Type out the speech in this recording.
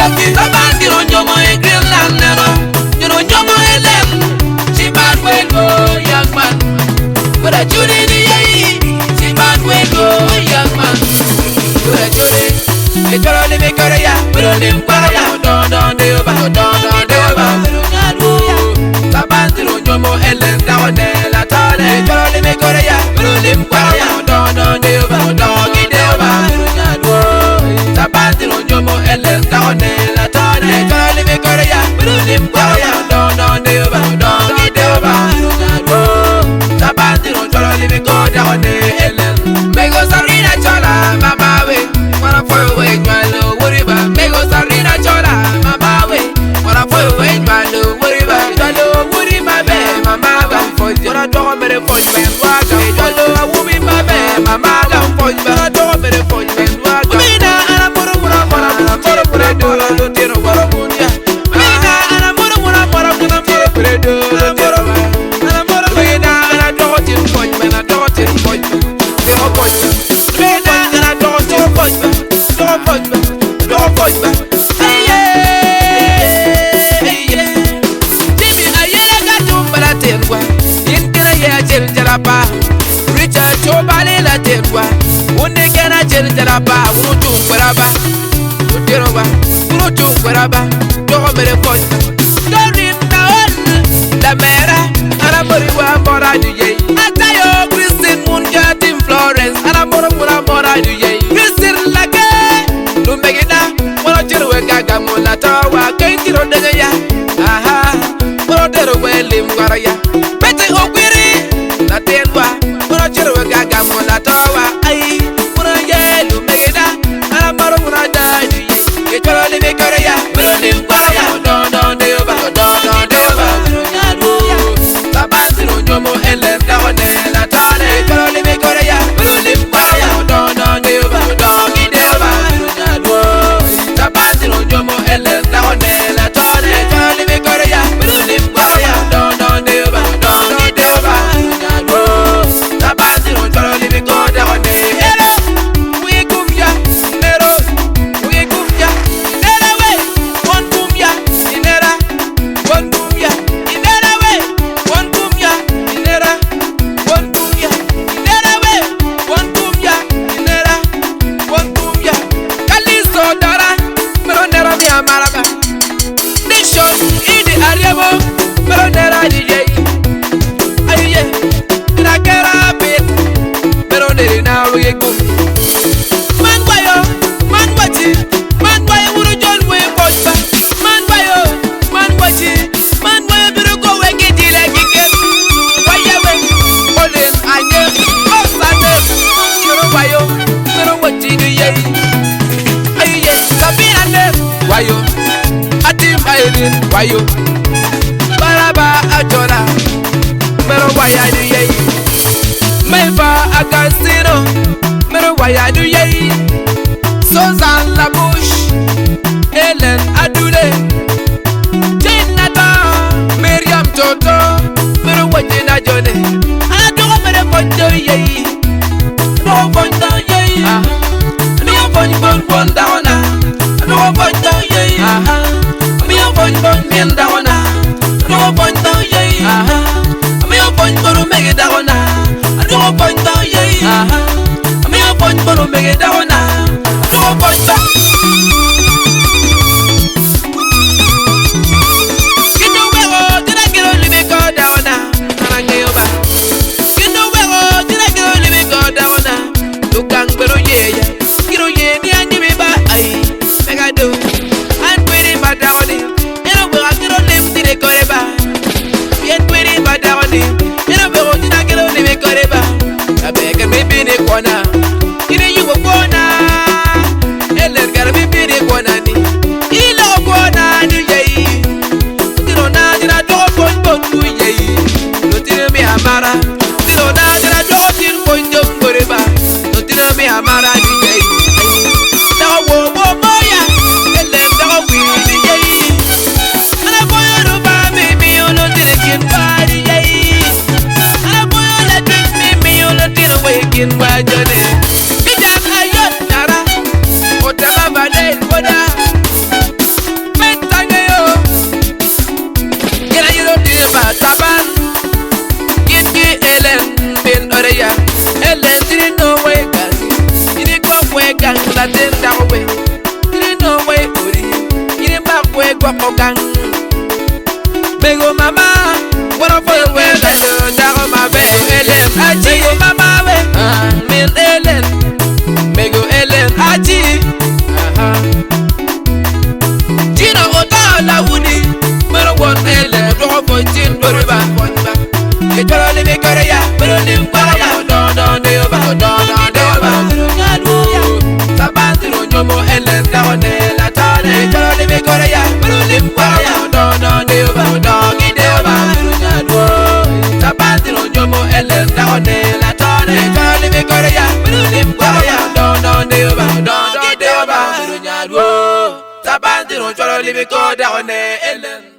Taban nyomo e Greenland neno, nyoro nyomo e lem, Chiban wego young man. Wera Judy ni yei, Chiban wego young man. Wera Judy, e choro ni mi kore ya, wero ni mkwara ya, don don de oba, don don de oba. Taban nyomo e lem, dawane la tane, e choro ni mi kore ya, wero ni mkwara ya, don don de oba, don de oba. Taban nyomo e lem, dawane la tane, e choro ni mi kore ya, wero ni mkwara ya, don don de oba, don de oba. Taban choro ni mi kore dawane e lem. Mego sarina chola, mama we, wanna for we nywalo wuriba. Mego sarina chola, mama we, wanna for we nywalo wuriba. Nywalo wuri ma be, mama ga mfoja. Wanna talk mere foja be waga. Nywalo awubi ma be, mama ga mfoja. Wanna talk mere foja be waga. Mina ana muru mura mura mura mura mura do do tiro mura munia. Mina ana muru mura mura mura mura mura do do tiro. Ana muru mina ana talk tin foja be na talk tin foja. Tiro foja. Mina ana talk tin foja. Talk foja. Talk foja. Hey yeah, hey yeah. Jimmy ayele ka tumbala terwa. Inkira ya jel jalapa. Richard chobale la terwa. Unde kena jel jalapa. Unu tumbara Uteroba. Unu tumbara Dogo mere foja. Dorin na ol. La mera. Ana mori wa mora du ye. Atayo Christine Munja Tim Florence. Ana mora mora mora du ye. Christine lake. Lumbegida. Moro chiru gaga mula tawa. Keitiro dege ya. Aha. Moro dero we lim gwara ya. Bete okwiri. La tenwa. Moro chiru gaga mula tawa. Ai. Moro ye lumbegida. Ana moro mora da du ye. Echoro lime kore ya. Moro lim gwara ya. Don don de oba. Don don de oba. Tabansi nyomo ele dawane la tane. Echoro lime kore ya. Moro lim gwara ya. Don don de oba. Don de oba. Tabansi nyomo ele dawane la tane. Echoro lime kore ya. Moro lim gwara ya. Don don de oba. Don de oba. Tabansi choro lime kore dawane. Ero. We kumya. Nero. We kumya. Nera we. One kumya. Inera. One kumya. Inera we. One kumya. Inera. One kumya. Inera we. One kumya. Inera. One kumya. Kalisto dara. Mero nera mi amaraba. Nation idi ariabo. Mero nera di ye. Aye. Nakera bit. Mero neri na we kum. Man wayo, man wachi, man wayo wuro John we kochba. Man wayo, man wachi, man wayo biru ko we gidile gige. Waya we, olin anye, osane. Mero wayo, mero wachi du ye. Aye, Sabina ne wayo, atim airin wayo. Baraba ajola, mero waya du ye. Meva Agastino, mero waya du ye. Susan Labouche, Helen Adule, Jane Nathan, Miriam Toto, mero wajina Johnny. Ana dogo mere fonjo ye, dogo fonjo ye. Mi o fonjo bon bon dawana, dogo fonjo ye. Mi o fonjo bon min dawana, dogo fonjo ye. Mi o fonjo bon mege dawana, dogo fonjo ye. Mi o fonjo bon mege dawana, dogo fonjo. Kino wego, tira kiro libe ko dawana, arange yoba. Kino wego, tira kiro libe ko dawana, tukang bero ye ya. Kiro ye ni anyi be ba ai, mega do. An kwere ba dawani, ero wego kiro lim tire kore ba. Bien kwere ba dawani, ero wego tira kiro libe kore ba. Abeke me bini kona, ine yugo kona. gwoko gang. Mego mama, wano pwoyo wer dalo dako maber. Ellen aci, mego mama we, min Ellen, mego Ellen aci. Gina oto lawudi, meno won Ellen odwoko pwoc cin boti ba. Icwalo limi kore ya, bedo lim kwara ya, don don deyo ba, don don deyo ba. Sabantino nyomo Ellen dako ne latone. Icwalo limi kore ya, bedo lim kwara ya, don don deyo ba, don gi deyo ba. Sabantino nyomo Ellen dako ne latone. Icwalo limi kore ya, bedo lim kwara ya, don don deyo ba, don gi deyo ba. Sabantino cwalo limi kor dako ne Ellen.